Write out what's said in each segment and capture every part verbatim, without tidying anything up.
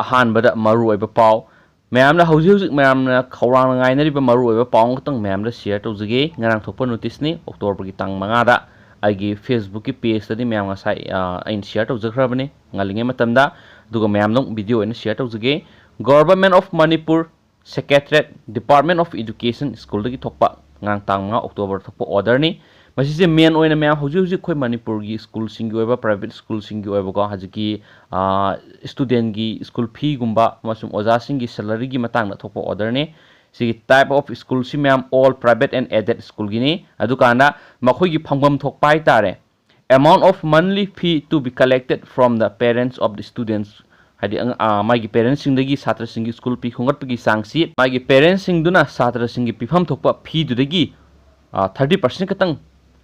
ꯑꯍꯥꯟꯕꯗ ꯃꯔꯨꯑꯣꯏꯕ ꯄꯥꯎ꯫ ꯃꯌꯥꯝꯅ ꯍꯧꯖꯤꯛ ꯍꯧꯖꯤꯛ ꯃꯌꯥꯝꯅ ꯈꯧꯔꯥꯡꯅ ꯉꯥꯏꯅꯔꯤꯕ ꯃꯔꯨꯑꯣꯏꯕ ꯄꯥꯎ ꯑꯃꯈꯛꯇꯪ ꯃꯌꯥꯝꯗ ꯁꯤꯌꯔ ꯇꯧꯖꯒꯦ꯫ ꯉꯔꯥꯡ ꯊꯣꯛꯄ ꯅꯣꯇꯤꯁꯅꯤ, ꯑꯣꯛꯇꯣꯕꯔꯒꯤ ꯇꯥꯡ ꯃꯉꯥꯗ꯫ ꯑꯩꯒꯤ ꯐꯦꯁꯕꯨꯛꯀꯤ ꯄꯦꯖꯇꯗꯤ ꯃꯌꯥꯝ ꯉꯁꯥꯏ, ꯑ, ꯑꯩꯅ ꯁꯤꯌꯔ ꯇꯧꯖꯈ꯭ꯔꯕꯅꯤ ꯉꯜꯂꯤꯉꯩ ꯃꯇꯝꯗ, ꯑꯗꯨꯒ ꯃꯌꯥꯝꯗ ꯑꯃꯨꯛ ꯚꯤꯗꯤꯑꯣ ꯑꯣꯏꯅ ꯁꯤꯌꯔ ꯇꯧꯖꯒꯦ꯫ Government of Manipur Secretariat, Department of Education ꯁ꯭ꯀꯨꯜꯗꯒꯤ ꯊꯣꯛꯄ, ꯉꯔꯥꯡ ꯇꯥꯡ ꯃꯉꯥ ꯑꯣꯛꯇꯣꯕꯔ ꯊꯣꯛꯄ ꯑꯣꯔꯗꯔꯅꯤ꯫ ꯃꯁꯤꯁꯦ ꯃꯦꯟ ꯑꯣꯏꯅ ꯃꯌꯥꯝ ꯍꯧꯖꯤꯛ ꯍꯧꯖꯤꯛ ꯑꯩꯈꯣꯏ ꯃꯅꯤꯄꯨꯔꯒꯤ ꯁ꯭ꯀꯨꯜꯁꯤꯡꯒꯤ ꯑꯣꯏꯕ, ꯄ꯭ꯔꯥꯏꯚꯦꯠ ꯁ꯭ꯀꯨꯜꯁꯤꯡꯒꯤ ꯑꯣꯏꯕꯀꯣ, ꯍꯧꯖꯤꯛꯀꯤ, ꯑ, ꯁ꯭ꯇꯨꯗꯦꯟꯒꯤ ꯁ꯭ꯀꯨꯜ ꯐꯤꯒꯨꯝꯕ ꯑꯃꯁꯨꯡ ꯑꯣꯖꯥꯁꯤꯡꯒꯤ ꯁꯦꯂꯔꯤꯒꯤ ꯃꯇꯥꯡꯗ ꯊꯣꯛꯄ ꯑꯣꯔꯗꯔꯅꯤ꯫ ꯁꯤꯒꯤ type of ꯁ꯭ꯀꯨꯜꯁꯤ ꯃꯌꯥꯝ all private and aided ꯁ꯭ꯀꯨꯜꯒꯤꯅꯤ꯫ ꯑꯗꯨꯀꯥꯟꯗ ꯃꯈꯣꯏꯒꯤ ꯐꯪꯐꯝ ꯊꯣꯛꯄ ꯍꯥꯏꯇꯥꯔꯦ, amount of monthly fee to be collected from the parents of the students, ꯍꯥꯏꯗꯤ, ꯑꯉ-, ꯑ, ꯃꯥꯒꯤ ꯄꯦꯔꯦꯟꯁꯁꯤꯡꯗꯒꯤ ꯁꯥꯇ꯭ꯔꯁꯤꯡꯒꯤ ꯁ꯭ꯀꯨꯜ ꯐꯤ ꯈꯣꯝꯒꯠꯄꯒꯤ ꯆꯥꯡꯁꯤ ꯃꯥꯒꯤ ꯄꯦꯔꯦꯟꯁꯁꯤꯡꯗꯨꯅ ꯁꯥꯇ꯭ꯔꯁꯤꯡꯒꯤ ꯄꯤꯐꯝ ꯊꯣꯛꯄ ꯐꯤꯗꯨꯗꯒꯤ, ꯑ, thirty percent ꯈꯛꯇꯪ,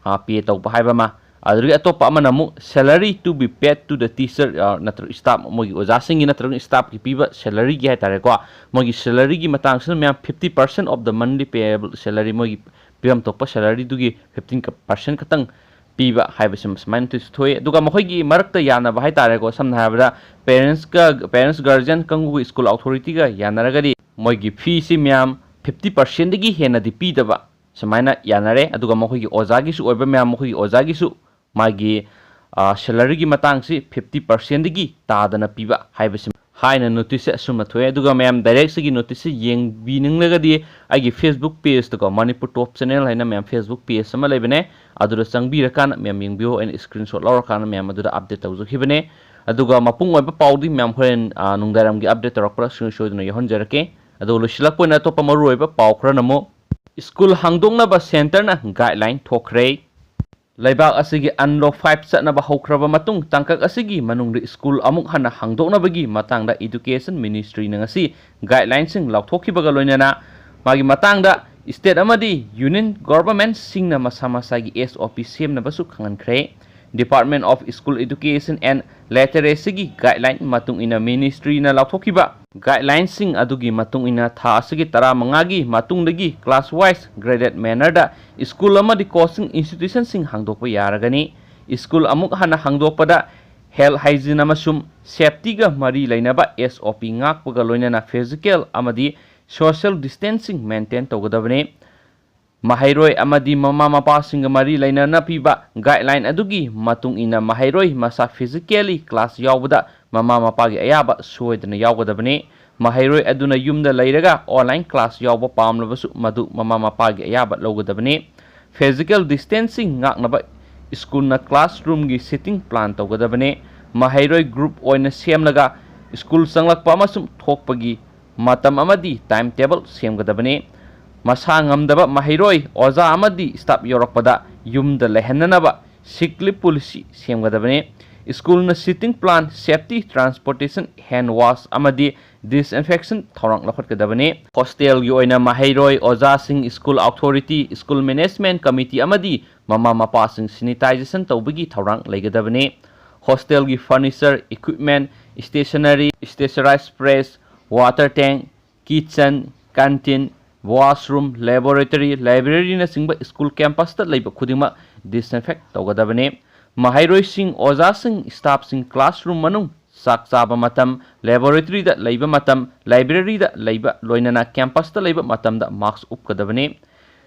ꯑ, ꯄꯦ ꯇꯧꯕ ꯍꯥꯏꯕ ꯑꯃ꯫ ꯑꯗꯨꯗꯒꯤ ꯑꯇꯣꯞꯄ ꯑꯃꯅ ꯑꯃꯨꯛ salary to be paid to the teacher, ꯑ, ꯅꯠꯇ꯭ꯔꯒ staff, ꯃꯣꯏꯒꯤ ꯑꯣꯖꯥꯁꯤꯡꯒꯤ ꯅꯠꯇ꯭ꯔꯒ staffꯀꯤ ꯄꯤꯕ salaryꯒꯤ ꯍꯥꯏꯇꯥꯔꯦꯀꯣ, ꯃꯣꯏꯒꯤ salaryꯒꯤ ꯃꯇꯥꯡꯁꯤꯅ ꯃꯌꯥꯝ fifty percent of the monthly payable salary, ꯃꯣꯏꯒꯤ ꯄꯤꯐꯝ ꯊꯣꯛꯄ salaryꯗꯨꯒꯤ fifteen percent ꯈꯛꯇꯪ ꯄꯤꯕ ꯍꯥꯏꯕꯁꯤ ꯁꯨꯃꯥꯏꯅ ꯊꯣꯛꯑꯦ꯫ ꯑꯗꯨꯒ ꯃꯈꯣꯏꯒꯤ ꯃꯔꯛꯇ ꯌꯥꯅꯕ ꯍꯥꯏꯇꯥꯔꯦꯀꯣ, ꯁꯝꯅ ꯍꯥꯏꯔꯕꯗ parents-ꯀ, parents guardian ꯀꯥꯡꯕꯨꯒ school authority-ꯒ ꯌꯥꯅꯔꯒꯗꯤ ꯃꯣꯏꯒꯤ feeꯁꯤ ꯃꯌꯥꯝ fifty percent-ꯗꯒꯤ ꯍꯦꯟꯅꯗꯤ ꯄꯤꯗꯕ ꯁꯨꯃꯥꯏꯅ ꯌꯥꯅꯔꯦ꯫ ꯑꯗꯨꯒ ꯃꯈꯣꯏꯒꯤ ꯑꯣꯖꯥꯒꯤꯁꯨ ꯑꯣꯏꯕ ꯃꯌꯥꯝ, ꯃꯈꯣꯏꯒꯤ ꯑꯣꯖꯥꯒꯤꯁꯨ ꯃꯥꯒꯤ, ꯑ, salaryꯒꯤ ꯃꯇꯥꯡꯁꯤ fifty percent-ꯗꯒꯤ ꯇꯥꯗꯅ ꯄꯤꯕ ꯍꯥꯏꯕꯁꯤ ꯍꯥꯏꯅ notice-ꯁꯦ ꯑꯁꯨꯝꯅ ꯊꯣꯛꯑꯦ꯫ ꯑꯗꯨꯒ ꯃꯌꯥꯝ direct ꯁꯤꯒꯤ notice-ꯁꯦ ꯌꯦꯡꯕꯤꯅꯤꯡꯂꯒꯗꯤ ꯑꯩꯒꯤ Facebook page-ꯇꯀꯣ, Manipur Top Channel ꯍꯥꯏꯅ ꯃꯌꯥꯝ Facebook page ꯑꯃ ꯂꯩꯕꯅꯦ, ꯑꯗꯨꯗ ꯆꯪꯕꯤꯔꯀꯥꯟꯗ ꯃꯌꯥꯝ ꯌꯦꯡꯕꯤꯌꯨ꯫ ꯑꯩꯅ screenshot ꯂꯧꯔꯀꯥꯟꯗ ꯃꯌꯥꯝ ꯑꯗꯨꯗ update ꯇꯧꯖꯈꯤꯕꯅꯦ꯫ ꯑꯗꯨꯒ ꯃꯄꯨꯡ ꯑꯣꯏꯕ ꯄꯥꯎꯗꯤ ꯃꯌꯥꯝ ꯍꯣꯔꯦꯟ, ꯑ, ꯅꯨꯡꯗꯥꯡꯋꯥꯏꯔꯝꯒꯤ update ꯇꯧꯔꯛꯄꯗ ꯁꯣꯏ-, ꯁꯣꯏꯗꯅ ꯌꯥꯎꯍꯟꯖꯔꯛꯀꯦ꯫ ꯑꯗꯨꯒ ꯂꯣꯏꯁꯤꯜꯂꯛꯄ ꯑꯣꯏꯅ ꯑꯇꯣꯞꯄ ꯃꯔꯨꯑꯣꯏꯕ ꯄꯥꯎ ꯈꯔꯅ ꯑꯃꯨꯛ, school ꯍꯥꯡꯗꯣꯛꯅꯕ centre-ꯅ guideline ꯊꯣꯛꯈ꯭ꯔꯦ꯫ ꯂꯩꯕꯥꯛ ꯑꯁꯤꯒꯤ unlock five ꯆꯠꯅꯕ ꯍꯧꯈ꯭ꯔꯕ ꯃꯇꯨꯡ, ꯇꯥꯡꯀꯛ ꯑꯁꯤꯒꯤ ꯃꯅꯨꯡꯗ school ꯑꯃꯨꯛ ꯍꯟꯅ ꯍꯥꯡꯗꯣꯛꯅꯕꯒꯤ ꯃꯇꯥꯡꯗ Education Ministry-ꯅ ꯉꯁꯤ guideline-ꯁꯤꯡ ꯂꯥꯎꯊꯣꯛꯈꯤꯕꯒ ꯂꯣꯏꯅꯅ ꯃꯥꯒꯤ ꯃꯇꯥꯡꯗ state ꯑꯃꯗꯤ union government-ꯁꯤꯡꯅ ꯃꯁꯥ ꯃꯁꯥꯒꯤ S O P ꯁꯦꯝꯅꯕꯁꯨ ꯈꯪꯍꯟꯈ꯭ꯔꯦ꯫ Department of School Education and Literacy-ꯒꯤ guideline ꯃꯇꯨꯡ ꯏꯟꯅ ministry-ꯅ ꯂꯥꯎꯊꯣꯛꯈꯤꯕ guideline-ꯁꯤꯡ ꯑꯗꯨꯒꯤ ꯃꯇꯨꯡ ꯏꯟꯅ ꯊꯥ ꯑꯁꯤꯒꯤ ꯇꯔꯥꯃꯉꯥꯒꯤ ꯃꯇꯨꯡꯗꯒꯤ class wise graded manner-ꯗ school ꯑꯃꯗꯤ coaching institution-ꯁꯤꯡ ꯍꯥꯡꯗꯣꯛꯄ ꯌꯥꯔꯒꯅꯤ꯫ School ꯑꯃꯨꯛ ꯍꯟꯅ ꯍꯥꯡꯗꯣꯛꯄꯗ Health hygiene ꯑꯃꯁꯨꯡ safety ꯒ ꯃꯔꯤ ꯂꯩꯅꯕ S O P ꯉꯥꯛꯄꯒ ꯂꯣꯏꯅꯅ physical ꯑꯃꯗꯤ social distancing maintain ꯇꯧꯒꯗꯕꯅꯤ꯫ ꯃꯍꯩꯔꯣꯏ ꯑꯃꯗꯤ ꯃꯃꯥ ꯃꯄꯥꯁꯤꯡꯒ ꯃꯔꯤ ꯂꯩꯅꯅ ꯄꯤꯕ guideline ꯑꯗꯨꯒꯤ ꯃꯇꯨꯡ ꯏꯟꯅ ꯃꯍꯩꯔꯣꯏ ꯃꯁꯥ physically class ꯌꯥꯎꯕꯗ ꯃꯃꯥ ꯃꯄꯥꯒꯤ ꯑꯌꯥꯕ ꯁꯣꯏꯗꯅ ꯌꯥꯎꯒꯗꯕꯅꯤ꯫ ꯃꯍꯩꯔꯣꯏ ꯑꯗꯨꯅ ꯌꯨꯝꯗ ꯂꯩꯔꯒ online class ꯌꯥꯎꯕ ꯄꯥꯝꯂꯕꯁꯨ ꯃꯗꯨ ꯃꯃꯥ ꯃꯄꯥꯒꯤ ꯑꯌꯥꯕ ꯂꯧꯒꯗꯕꯅꯤ꯫ Physical distancing ꯉꯥꯛꯅꯕ school ꯅ classroom ꯒꯤ seating plan ꯇꯧꯒꯗꯕꯅꯤ꯫ ꯃꯍꯩꯔꯣꯏ group ꯑꯣꯏꯅ ꯁꯦꯝꯂꯒ school ꯆꯪꯂꯛꯄ ꯑꯃꯁꯨꯡ ꯊꯣꯛꯄꯒꯤ ꯃꯇꯝ ꯑꯃꯗꯤ time table ꯁꯦꯝꯒꯗꯕꯅꯤ꯫ ꯃꯁꯥ ꯉꯝꯗꯕ ꯃꯍꯩꯔꯣꯏ, ꯑꯣꯖꯥ ꯑꯃꯗꯤ staff ꯌꯥꯎꯔꯛꯄꯗ ꯌꯨꯝꯗ ꯂꯩꯍꯟꯅꯅꯕ sick leave policy ꯁꯦꯝꯒꯗꯕꯅꯤ꯫ School ꯅ seating plan, safety, transportation, hand wash ꯑꯃꯗꯤ disinfection ꯊꯧꯔꯥꯡ ꯂꯧꯈꯠꯀꯗꯕꯅꯤ꯫ Hostel ꯒꯤ ꯑꯣꯏꯅ ꯃꯍꯩꯔꯣꯏ, ꯑꯣꯖꯥꯁꯤꯡ, school authority, school management committee ꯑꯃꯗꯤ ꯃꯃꯥ ꯃꯄꯥꯁꯤꯡ sanitization ꯇꯧꯕꯒꯤ ꯊꯧꯔꯥꯡ ꯂꯩꯒꯗꯕꯅꯤ꯫ Hostel ꯒꯤ furniture, equipment, stationery, specialized press, water tank, kitchen, canteen, washroom, laboratory, library ꯅꯆꯤꯡꯕ school campus ꯇ ꯂꯩꯕ ꯈꯨꯗꯤꯡꯃꯛ disinfect ꯇꯧꯒꯗꯕꯅꯤ꯫ ꯃꯍꯩꯔꯣꯏꯁꯤꯡ, ꯑꯣꯖꯥꯁꯤꯡ, staff ꯁꯤꯡ classroom ꯃꯅꯨꯡ, ꯆꯥꯛ ꯆꯥꯕ ꯃꯇꯝ, laboratory ꯗ ꯂꯩꯕ ꯃꯇꯝ, library ꯗ ꯂꯩꯕ, ꯂꯣꯏꯅꯅ campus ꯇ ꯂꯩꯕ ꯃꯇꯝꯗ mask ꯎꯞꯀꯗꯕꯅꯤ꯫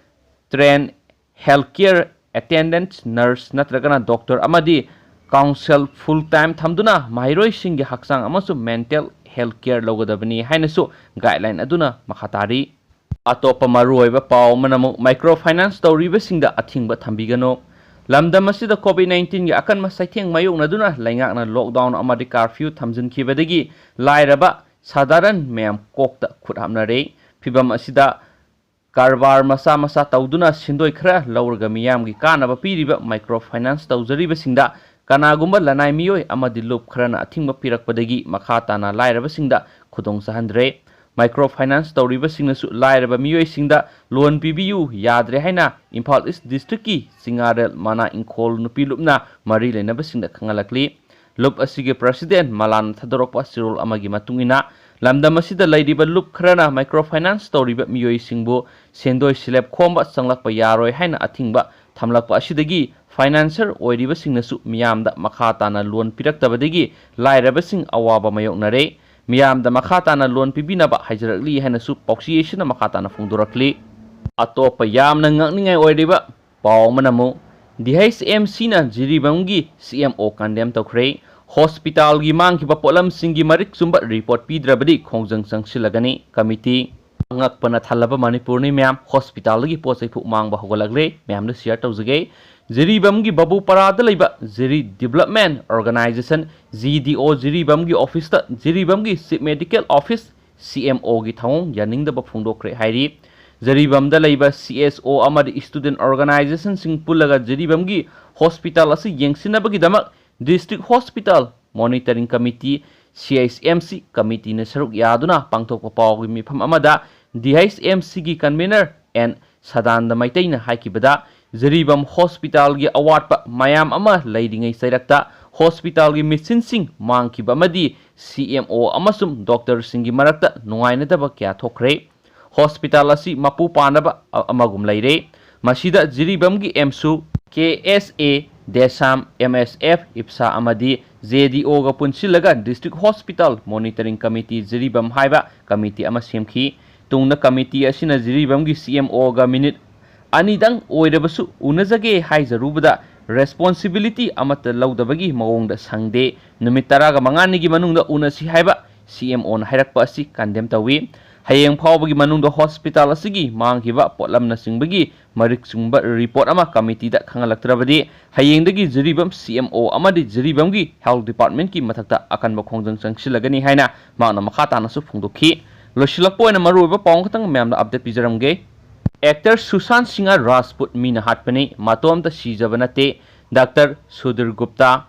Train healthcare attendant, nurse ꯅꯠꯇ꯭ꯔꯒꯅ doctor ꯑꯃꯗꯤ counsellor full time ꯊꯝꯗꯨꯅ ꯃꯍꯩꯔꯣꯏꯁꯤꯡꯒꯤ ꯍꯛꯆꯥꯡ ꯑꯃꯁꯨꯡ mental health care ꯂꯧꯒꯗꯕꯅꯤ ꯍꯥꯏꯅꯁꯨ guideline ꯑꯗꯨꯅ ꯃꯈꯥ ꯇꯥꯔꯤ꯫ ꯑꯇꯣꯞꯄ ꯃꯔꯨꯑꯣꯏꯕ ꯄꯥꯎ ꯑꯃꯅ ꯑꯃꯨꯛ micro finance ꯇꯧꯔꯤꯕꯁꯤꯡꯗ ꯑꯊꯤꯡꯕ ꯊꯝꯕꯤꯒꯅꯨ꯫ ꯂꯝꯗꯝ ꯑꯁꯤꯗ COVID nineteen ꯒꯤ ꯑꯀꯟꯕ ꯆꯩꯊꯦꯡ ꯃꯥꯌꯣꯛꯅꯗꯨꯅ ꯂꯩꯉꯥꯛꯅ lockdown ꯑꯃꯗꯤ curfew ꯊꯝꯖꯤꯟꯈꯤꯕꯗꯒꯤ ꯂꯥꯏꯔꯕ ꯁꯥꯗꯥꯔꯟ ꯃꯌꯥꯝ ꯀꯣꯛꯇ ꯈꯨꯠ ꯍꯥꯞꯅꯔꯦ꯫ ꯐꯤꯚꯝ ꯑꯁꯤꯗ ꯀꯔꯕꯥꯔ ꯃꯆꯥ ꯃꯆꯥ ꯇꯧꯗꯨꯅ ꯁꯦꯟꯗꯣꯏ ꯈꯔ ꯂꯧꯔꯒ ꯃꯤꯌꯥꯝꯒꯤ ꯀꯥꯟꯅꯕ ꯄꯤꯔꯤꯕ micro finance ꯇꯧꯖꯔꯤꯕꯁꯤꯡꯗ ꯀꯅꯥꯒꯨꯝꯕ ꯂꯅꯥꯏ ꯃꯤꯑꯣꯏ ꯑꯃꯗꯤ ꯂꯨꯞ ꯈꯔꯅ ꯑꯊꯤꯡꯕ ꯄꯤꯔꯛꯄꯗꯒꯤ ꯃꯈꯥ ꯇꯥꯅ ꯂꯥꯏꯔꯕꯁꯤꯡꯗ ꯈꯨꯗꯣꯡ ꯆꯥꯍꯟꯗ꯭ꯔꯦ꯫ Micro finance ꯇꯧꯔꯤꯕꯁꯤꯡꯅꯁꯨ ꯂꯥꯏꯔꯕ ꯃꯤꯑꯣꯏꯁꯤꯡꯗ loan ꯄꯤꯕꯤꯌꯨ ꯌꯥꯗ꯭ꯔꯦ ꯍꯥꯏꯅ ꯏꯝꯐꯥꯜ East district ꯀꯤ ꯆꯤꯉꯥꯔꯦꯜ ꯃꯅꯥ ꯏꯪꯈꯣꯜ ꯅꯨꯄꯤ ꯂꯨꯞꯅ ꯃꯔꯤ ꯂꯩꯅꯕꯁꯤꯡꯗ ꯈꯪꯍꯜꯂꯛꯂꯤ꯫ ꯂꯨꯞ ꯑꯁꯤꯒꯤ president ꯃꯂꯥꯅ ꯊꯥꯗꯣꯔꯛꯄ ꯆꯦꯔꯣꯜ ꯑꯃꯒꯤ ꯃꯇꯨꯡ ꯏꯟꯅ, ꯂꯝꯗꯝ ꯑꯁꯤꯗ ꯂꯩꯔꯤꯕ ꯂꯨꯞ ꯈꯔꯅ micro finance ꯇꯧꯔꯤꯕ ꯃꯤꯑꯣꯏꯁꯤꯡꯕꯨ ꯁꯦꯟꯗꯣꯏ ꯁꯤꯂꯦꯞ ꯈꯣꯝꯕ ꯆꯪꯂꯛꯄ ꯌꯥꯔꯣꯏ ꯍꯥꯏꯅ ꯑꯊꯤꯡꯕ ꯊꯝꯂꯛꯄ ꯑꯁꯤꯗꯒꯤ ꯐꯥꯏꯅꯥꯟꯁꯔ ꯑꯣꯏꯔꯤꯕꯁꯤꯡꯅꯁꯨ ꯃꯤꯌꯥꯝꯗ ꯃꯈꯥ ꯇꯥꯅ ꯂꯣꯟ ꯄꯤꯔꯛꯇꯕꯗꯒꯤ ꯂꯥꯏꯔꯕꯁꯤꯡ ꯑꯋꯥꯕ ꯃꯥꯌꯣꯛꯅꯔꯦ꯫ ꯃꯤꯌꯥꯝꯗ ꯃꯈꯥ ꯇꯥꯅ ꯂꯣꯟ ꯄꯤꯕꯤꯅꯕ ꯍꯥꯏꯖꯔꯛꯂꯤ ꯍꯥꯏꯅꯁꯨ ꯄꯥꯎꯆꯦ ꯑꯁꯤꯅ ꯃꯈꯥ ꯇꯥꯅ ꯐꯣꯡꯗꯣꯔꯛꯂꯤ꯫ ꯑꯇꯣꯞꯄ ꯌꯥꯝꯅ ꯉꯛꯅꯤꯡꯉꯥꯏ ꯑꯣꯏꯔꯤꯕ ꯄꯥꯎ ꯑꯃꯅ ꯑꯃꯨꯛ ꯗꯤ ꯑꯩꯆ ꯑꯦꯝ ꯁꯤꯅ ꯖꯤꯔꯤꯕꯥꯝꯒꯤ ꯁꯤ ꯑꯦꯝ ꯑꯣ ꯀꯟꯗꯦꯝ ꯇꯧꯈ꯭ꯔꯦ꯫ ꯍꯣꯁꯄꯤꯇꯥꯜꯒꯤ ꯃꯥꯡꯈꯤꯕ ꯄꯣꯠꯂꯝꯁꯤꯡꯒꯤ ꯃꯔꯤꯛ ꯆꯨꯝꯕ ꯔꯤꯄꯣꯔꯠ ꯄꯤꯗ꯭ꯔꯕꯗꯤ ꯈꯣꯡꯖꯪ ꯆꯪꯁꯤꯜꯂꯒꯅꯤ꯫ ꯀꯃꯤꯇꯤ꯫ ꯑꯉꯛꯄꯅ ꯊꯜꯂꯕ ꯃꯅꯤꯄꯨꯔꯅꯤ ꯃꯌꯥꯝ, ꯍꯣꯁꯄꯤꯇꯥꯜꯗꯒꯤ ꯄꯣꯠ ꯆꯩ ꯐꯨꯛ ꯃꯥꯡꯕ ꯍꯧꯒꯠꯂꯛꯂꯦ꯫ ꯃꯌꯥꯝꯗ ꯁꯤꯌꯔ ꯇꯧꯖꯒꯦ꯫ ꯖꯤꯔꯤꯕꯥꯝꯒꯤ ꯕꯥꯕꯨꯄꯥꯔꯥꯗ ꯂꯩꯕ ꯖꯤꯔꯤ ꯗꯤꯕꯂꯞꯃꯦꯟ ꯑꯣꯔꯒꯅꯥꯏꯖꯦꯁꯟ, ꯖꯤ ꯗꯤ ꯑꯣ, ꯖꯤꯔꯤꯕꯥꯝꯒꯤ ꯑꯣꯐꯤꯁꯇ ꯖꯤꯔꯤꯕꯥꯝꯒꯤ ꯆꯤꯐ ꯃꯦꯗꯤꯀꯦꯜ ꯑꯣꯐꯤꯁ, ꯁꯤ ꯑꯦꯝ ꯑꯣꯒꯤ ꯊꯧꯑꯣꯡ ꯌꯥꯅꯤꯡꯗꯕ ꯐꯣꯡꯗꯣꯛꯈ꯭ꯔꯦ ꯍꯥꯏꯔꯤ꯫ ꯖꯤꯔꯤꯕꯥꯝꯗ ꯂꯩꯕ ꯁꯤ ꯑꯦꯁ ꯑꯣ ꯑꯃꯗꯤ ꯁ꯭ꯇꯨꯗꯦꯟꯠ ꯑꯣꯔꯒꯅꯥꯏꯖꯦꯁꯟꯁꯤꯡ ꯄꯨꯜꯂꯒ ꯖꯤꯔꯤꯕꯥꯝꯒꯤ ꯍꯣꯁꯄꯤꯇꯥꯜ ꯑꯁꯤ ꯌꯦꯡꯁꯤꯟꯅꯕꯒꯤꯗꯃꯛ ꯗꯤꯁꯇ꯭ꯔꯤꯛ ꯍꯣꯁꯄꯤꯇꯥꯜ ꯃꯣꯅꯤꯇꯔꯤꯡ ꯀꯃꯤꯇꯤ, ꯁꯤ ꯑꯩꯆ ꯑꯦꯝ ꯁꯤ ꯀꯃꯤꯇꯤꯅ ꯁꯔꯨꯛ ꯌꯥꯗꯨꯅ ꯄꯥꯡꯊꯣꯛꯄ ꯄꯥꯎꯒꯤ ꯃꯤꯐꯝ ꯑꯃꯗ ꯗꯤ ꯑꯩꯆ ꯑꯦꯝ ꯁꯤꯒꯤ ꯀꯟꯚꯦꯅꯔ ꯑꯦꯟ ꯁꯗꯥꯅꯟꯗ ꯃꯩꯇꯩꯅ ꯍꯥꯏꯈꯤꯕꯗ, ꯖꯤꯔꯤꯕꯥꯝ ꯍꯣꯁꯄꯤꯇꯥꯜꯒꯤ ꯑꯋꯥꯠꯄ ꯃꯌꯥꯝ ꯑꯃ ꯂꯩꯔꯤꯉꯩ ꯆꯩꯔꯛꯇ ꯍꯣꯁꯄꯤꯇꯥꯜꯒꯤ ꯃꯦꯆꯤꯟꯁꯤꯡ ꯃꯥꯡꯈꯤꯕ ꯑꯃꯗꯤ ꯁꯤ ꯑꯦꯝ ꯑꯣ ꯑꯃꯁꯨꯡ ꯗꯣꯛꯇꯔꯁꯤꯡꯒꯤ ꯃꯔꯛꯇ ꯅꯨꯡꯉꯥꯏꯅꯗꯕ ꯀꯌꯥ ꯊꯣꯛꯈ꯭ꯔꯦ꯫ ꯍꯣꯁꯄꯤꯇꯥꯜ ꯑꯁꯤ ꯃꯄꯨ ꯄꯥꯟꯅꯕ ꯑ-, ꯑꯃꯒꯨꯝ ꯂꯩꯔꯦ꯫ ꯃꯁꯤꯗ ꯖꯤꯔꯤꯕꯥꯝꯒꯤ ꯑꯦꯝꯁꯨ, ꯀꯦ ꯑꯦꯁ ꯑꯦ, ꯗꯦꯁꯥꯝ, ꯑꯦꯝ ꯑꯦꯁ ꯑꯦꯐ, ꯏꯞꯁꯥ ꯑꯃꯗꯤ ꯖꯦ ꯗꯤ ꯑꯣꯒ ꯄꯨꯟꯁꯤꯜꯂꯒ district hospital monitoring committee Jiribam ꯍꯥꯏꯕ ꯀꯃꯤꯇꯤ ꯑꯃ ꯁꯦꯝꯈꯤ꯫ ꯇꯨꯡꯗ ꯀꯃꯤꯇꯤ ꯑꯁꯤꯅ ꯖꯤꯔꯤꯕꯥꯝꯒꯤ ꯁꯤ ꯑꯦꯝ ꯑꯣꯒ ꯃꯤꯅꯤꯠ ꯑꯅꯤꯗꯪ ꯑꯣꯏꯔꯕꯁꯨ ꯎꯅꯖꯒꯦ ꯍꯥꯏꯖꯔꯨꯕꯗ ꯔꯦꯁꯄꯣꯟꯁꯤꯕꯤꯂꯤꯇꯤ ꯑꯃꯠꯇ ꯂꯧꯗꯕꯒꯤ ꯃꯑꯣꯡꯗ ꯁꯪꯗꯦ꯫ ꯅꯨꯃꯤꯠ ꯇꯔꯥꯒ ꯃꯉꯥꯅꯤꯒꯤ ꯃꯅꯨꯡꯗ ꯎꯅꯁꯤ ꯍꯥꯏꯕ ꯁꯤ ꯑꯦꯝ ꯑꯣꯅ ꯍꯥꯏꯔꯛꯄ ꯑꯁꯤ ꯀꯟꯗꯦꯝ ꯇꯧꯏ꯫ ꯍꯌꯦꯡ ꯐꯥꯎꯕꯒꯤ ꯃꯅꯨꯡꯗ ꯍꯣꯁꯄꯤꯇꯥꯜ ꯑꯁꯤꯒꯤ ꯃꯥꯡꯈꯤꯕ ꯄꯣꯠꯂꯝꯅꯆꯤꯡꯕꯒꯤ ꯃꯔꯤꯛ ꯆꯨꯝꯕ ꯔꯤꯄꯣꯔꯠ ꯑꯃ ꯀꯃꯤꯇꯤꯗ ꯈꯪꯍꯜꯂꯛꯇ꯭ꯔꯕꯗꯤ ꯍꯌꯦꯡꯗꯒꯤ ꯖꯤꯔꯤꯕꯥꯝ ꯁꯤ ꯑꯦꯝ ꯑꯣ ꯑꯃꯗꯤ ꯖꯤꯔꯤꯕꯥꯝꯒꯤ ꯍꯦꯜꯊ ꯗꯤꯄꯥꯔꯠꯃꯦꯟꯠꯀꯤ ꯃꯊꯛꯇ ꯑꯀꯟꯕ ꯈꯣꯡꯖꯪ ꯆꯪꯁꯤꯜꯂꯒꯅꯤ ꯍꯥꯏꯅ ꯃꯍꯥꯛꯅ ꯃꯈꯥ ꯇꯥꯅꯁꯨ ꯐꯣꯡꯗꯣꯛꯈꯤ꯫ ꯂꯣꯏꯁꯤꯜꯂꯛꯄ ꯑꯣꯏꯅ ꯃꯔꯨꯑꯣꯏꯕ ꯄꯥꯎ ꯑꯃꯈꯛꯇꯪ ꯃꯌꯥꯝꯗ ꯑꯞꯗꯦꯠ ꯄꯤꯖꯔꯝꯒꯦ꯫ ꯑꯦꯛꯇꯔ ꯁꯨꯁꯥꯟꯠ ꯁꯤꯡꯍ ꯔꯥꯖꯄꯨꯠ ꯃꯤꯅ ꯍꯥꯠꯄꯅꯤ, ꯃꯇꯣꯝꯇ ꯁꯤꯖꯕ ꯅꯠꯇꯦ, ꯗꯥꯛꯇꯔ ꯁꯨꯙꯤꯔ ꯒꯨꯞꯇꯥ꯫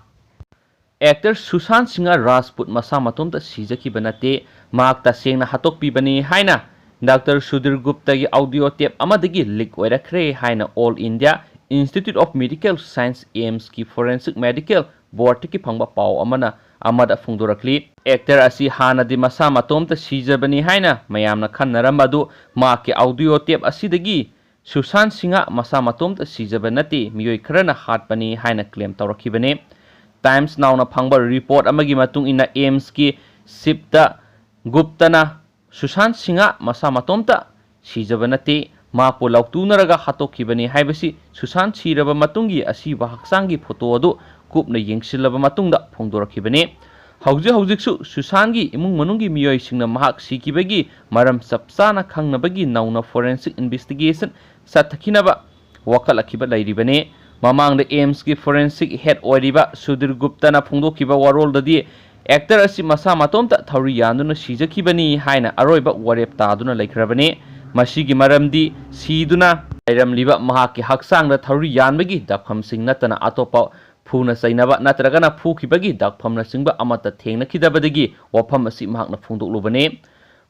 ꯑꯦꯛꯇꯔ ꯁꯨꯁꯥꯟꯠ ꯁꯤꯡꯍ ꯔꯥꯖꯄꯨꯠ ꯃꯁꯥ ꯃꯇꯣꯝꯇ ꯁꯤꯖꯈꯤꯕ ꯅꯠꯇꯦ, ꯃꯍꯥꯛ ꯇꯁꯦꯡꯅ ꯍꯥꯠꯇꯣꯛꯄꯤꯕꯅꯤ ꯍꯥꯏꯅ ꯗꯥꯛꯇꯔ ꯁꯨꯙꯤꯔ ꯒꯨꯞꯇꯒꯤ ꯑꯣꯗꯤꯑꯣ ꯇꯦꯞ ꯑꯃꯗꯒꯤ ꯂꯤꯛ ꯑꯣꯏꯔꯛꯈ꯭ꯔꯦ ꯍꯥꯏꯅ all India institute of medical science, ꯑꯦꯝꯁꯀꯤ ꯐꯣꯔꯦꯟꯁꯤꯛ ꯃꯦꯗꯤꯀꯦꯜ ꯕꯣꯔꯗꯇꯒꯤ ꯐꯪꯕ ꯄꯥꯎ ꯑꯃꯅ, ꯑꯃꯗ ꯐꯣꯡꯗꯣꯔꯛꯂꯤ꯫ ꯑꯦꯛꯇꯔ ꯑꯁꯤ ꯍꯥꯟꯅꯗꯤ ꯃꯁꯥ ꯃꯇꯣꯝꯇ ꯁꯤꯖꯕꯅꯤ ꯍꯥꯏꯅ ꯃꯌꯥꯝꯅ ꯈꯟꯅꯔꯝꯕ ꯑꯗꯨ ꯃꯍꯥꯛꯀꯤ ꯑꯣꯗꯤꯑꯣ ꯇꯦꯞ ꯑꯁꯤꯗꯒꯤ ꯁꯨꯁꯥꯟ ꯁꯤꯡꯍ ꯃꯁꯥ ꯃꯇꯣꯝꯇ ꯁꯤꯖꯕ ꯅꯠꯇꯦ, ꯃꯤꯑꯣꯏ ꯈꯔꯅ ꯍꯥꯠꯄꯅꯤ ꯍꯥꯏꯅ claim ꯇꯧꯔꯛꯈꯤꯕꯅꯤ꯫ Times Now-ꯅ ꯐꯪꯕ report ꯑꯃꯒꯤ ꯃꯇꯨꯡ ꯏꯟꯅ, AIIMS-ꯀꯤ chief-ꯇ ꯒꯨꯞꯇꯅ ꯁꯨꯁꯥꯟ ꯁꯤꯡꯍ ꯃꯁꯥ ꯃꯇꯣꯝꯇ ꯁꯤꯖꯕ ꯅꯠꯇꯦ, ꯃꯍꯥꯛꯄꯨ ꯂꯥꯎꯇꯨꯅꯔꯒ ꯍꯥꯠꯇꯣꯛꯈꯤꯕꯅꯤ ꯍꯥꯏꯕꯁꯤ ꯁꯨꯁꯥꯟ ꯁꯤꯔꯕ ꯃꯇꯨꯡꯒꯤ ꯑꯁꯤꯕ ꯍꯛꯆꯥꯡꯒꯤ photo ꯑꯗꯨ ꯀꯨꯞꯅ ꯌꯦꯡꯁꯤꯜꯂꯕ ꯃꯇꯨꯡꯗ ꯐꯣꯡꯗꯣꯔꯛꯈꯤꯕꯅꯤ꯫ ꯍꯧꯖꯤꯛ ꯍꯧꯖꯤꯛꯁꯨ ꯁꯨꯁꯥꯟꯒꯤ ꯏꯃꯨꯡ ꯃꯅꯨꯡꯒꯤ ꯃꯤꯑꯣꯏꯁꯤꯡꯅ ꯃꯍꯥꯛ ꯁꯤꯈꯤꯕꯒꯤ ꯃꯔꯝ ꯆꯞ ꯆꯥꯅ ꯈꯪꯅꯕꯒꯤ ꯅꯧꯅ forensic investigation ꯆꯠꯊꯈꯤꯅꯕ ꯋꯥꯀꯠꯂꯛꯈꯤꯕ ꯂꯩꯔꯤꯕꯅꯤ꯫ ꯃꯃꯥꯡꯗ AIIMS-ꯀꯤ forensic head ꯑꯣꯏꯔꯤꯕ ꯁꯨꯙꯤꯔ ꯒꯨꯞꯇꯅ ꯐꯣꯡꯗꯣꯛꯈꯤꯕ ꯋꯥꯔꯣꯜꯗꯗꯤ, actor ꯑꯁꯤ ꯃꯁꯥ ꯃꯇꯣꯝꯇ ꯊꯧꯔꯤ ꯌꯥꯟꯗꯨꯅ ꯁꯤꯖꯈꯤꯕꯅꯤ ꯍꯥꯏꯅ ꯑꯔꯣꯏꯕ ꯋꯥꯔꯦꯞ ꯇꯥꯗꯨꯅ ꯂꯩꯈ꯭ꯔꯕꯅꯤ꯫ ꯃꯁꯤꯒꯤ ꯃꯔꯝꯗꯤ ꯁꯤꯗꯨꯅ ꯂꯩꯔꯝꯂꯤꯕ ꯃꯍꯥꯛꯀꯤ ꯍꯛꯆꯥꯡꯗ ꯊꯧꯔꯤ ꯌꯥꯟꯕꯒꯤ ꯗꯥꯛꯐꯝꯁꯤꯡ ꯅꯠꯇꯅ ꯑꯇꯣꯞꯄ ꯐꯨꯅ ꯆꯩꯅꯕ ꯅꯠꯇ꯭ꯔꯒꯅ ꯐꯨꯈꯤꯕꯒꯤ ꯗꯥꯛꯐꯝꯅꯆꯤꯡꯕ ꯑꯃꯠꯇ ꯊꯦꯡꯅꯈꯤꯗꯕꯗꯒꯤ ꯋꯥꯐꯝ ꯑꯁꯤ ꯃꯍꯥꯛꯅ ꯐꯣꯡꯗꯣꯛꯂꯨꯕꯅꯤ꯫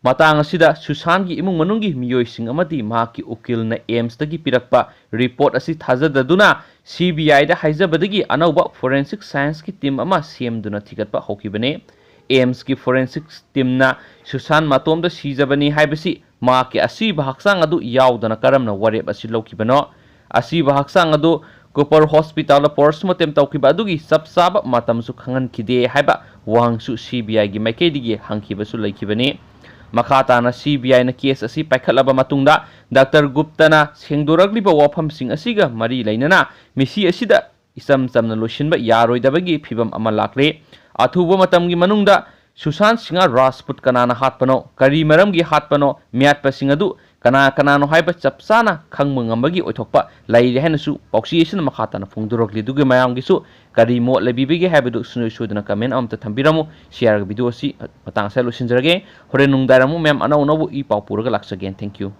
ꯃꯇꯥꯡ ꯑꯁꯤꯗ ꯁꯨꯁꯥꯟꯒꯤ ꯏꯃꯨꯡ ꯃꯅꯨꯡꯒꯤ ꯃꯤꯑꯣꯏꯁꯤꯡ ꯑꯃꯗꯤ ꯃꯍꯥꯛꯀꯤ ꯎꯀꯤꯜꯅ AIIMS-ꯇꯒꯤ ꯄꯤꯔꯛꯄ report ꯑꯁꯤ ꯊꯥꯖꯗꯗꯨꯅ CBI-ꯗ ꯍꯥꯏꯖꯕꯗꯒꯤ ꯑꯅꯧꯕ forensic science-ꯀꯤ team ꯑꯃ ꯁꯦꯝꯗꯨꯅ ꯊꯤꯒꯠꯄ ꯍꯧꯈꯤꯕꯅꯤ꯫ AIIMS-ꯀꯤ forensic team-ꯅ ꯁꯨꯁꯥꯟ ꯃꯇꯣꯝꯇ ꯁꯤꯖꯕꯅꯤ ꯍꯥꯏꯕꯁꯤ ꯃꯍꯥꯛꯀꯤ ꯑꯁꯤꯕ ꯍꯛꯆꯥꯡ ꯑꯗꯨ ꯌꯥꯎꯗꯅ ꯀꯔꯝꯅ ꯋꯥꯔꯦꯞ ꯑꯁꯤ ꯂꯧꯈꯤꯕꯅꯣ? ꯑꯁꯤꯕ ꯍꯛꯆꯥꯡ ꯑꯗꯨ Cooper Hospital-ꯗ post mortem ꯇꯧꯈꯤꯕ ꯑꯗꯨꯒꯤ ꯆꯞ ꯆꯥꯕ ꯃꯇꯝꯁꯨ ꯈꯪꯍꯟꯈꯤꯗꯦ ꯍꯥꯏꯕ ꯋꯥꯍꯪꯁꯨ CBI-ꯒꯤ ꯃꯥꯏꯀꯩꯗꯒꯤ ꯍꯪꯈꯤꯕꯁꯨ ꯂꯩꯈꯤꯕꯅꯤ꯫ ꯃꯈꯥ ꯇꯥꯅ CBI-ꯅ case ꯑꯁꯤ ꯄꯥꯏꯈꯠꯂꯕ ꯃꯇꯨꯡꯗ, ꯗꯥꯛꯇꯔ ꯒꯨꯞꯇꯅ ꯁꯦꯡꯗꯣꯔꯛꯂꯤꯕ ꯋꯥꯐꯝꯁꯤꯡ ꯑꯁꯤꯒ ꯃꯔꯤ ꯂꯩꯅꯅ ꯃꯤꯁꯤ ꯑꯁꯤꯗ ꯏꯆꯝ ꯆꯝꯅ ꯂꯣꯏꯁꯤꯟꯕ ꯌꯥꯔꯣꯏꯗꯕꯒꯤ ꯐꯤꯚꯝ ꯑꯃ ꯂꯥꯛꯂꯦ꯫ ꯑꯊꯨꯕ ꯃꯇꯝꯒꯤ ꯃꯅꯨꯡꯗ ꯁꯨꯁꯥꯟ ꯁꯤꯡꯍ ꯔꯥꯖꯄꯨꯠ ꯀꯅꯥꯅ ꯍꯥꯠꯄꯅꯣ, ꯀꯔꯤ ꯃꯔꯝꯒꯤ ꯍꯥꯠꯄꯅꯣ, ꯃꯤꯍꯥꯠꯄꯁꯤꯡ ꯑꯗꯨ ꯀꯅꯥ ꯀꯅꯥꯅꯣ ꯍꯥꯏꯕ ꯆꯞ ꯆꯥꯅ ꯈꯪꯕ ꯉꯝꯕꯒꯤ ꯑꯣꯏꯊꯣꯛꯄ ꯂꯩꯔꯦ ꯍꯥꯏꯅꯁꯨ ꯄꯥꯎꯆꯦ ꯑꯁꯤꯅ ꯃꯈꯥ ꯇꯥꯅ ꯐꯣꯡꯗꯣꯔꯛꯂꯤ꯫ ꯑꯗꯨꯒꯤ ꯃꯌꯥꯝꯒꯤꯁꯨ ꯀꯔꯤ ꯃꯣꯠ ꯂꯩꯕꯤꯕꯒꯦ ꯍꯥꯏꯕꯗꯨ ꯁꯨꯡꯁꯣꯏ ꯁꯣꯏꯗꯅ comment ꯑꯃꯇ ꯊꯝꯕꯤꯔꯝꯃꯨ꯫ ꯁꯤ ꯍꯥꯏꯔꯒ video ꯑꯁꯤ ꯃꯇꯥꯡ ꯑꯁꯤꯗ ꯂꯣꯏꯁꯤꯟꯖꯔꯒꯦ꯫ ꯍꯣꯔꯦꯟ ꯅꯨꯡꯗꯥꯡꯋꯥꯏꯔꯝ ꯑꯃꯨꯛ ꯃꯌꯥꯝ ꯑꯅꯧ ꯑꯅꯧꯕ ꯏ ꯄꯥꯎ ꯄꯨꯔꯒ ꯂꯥꯛꯆꯒꯦ꯫ Thank you꯫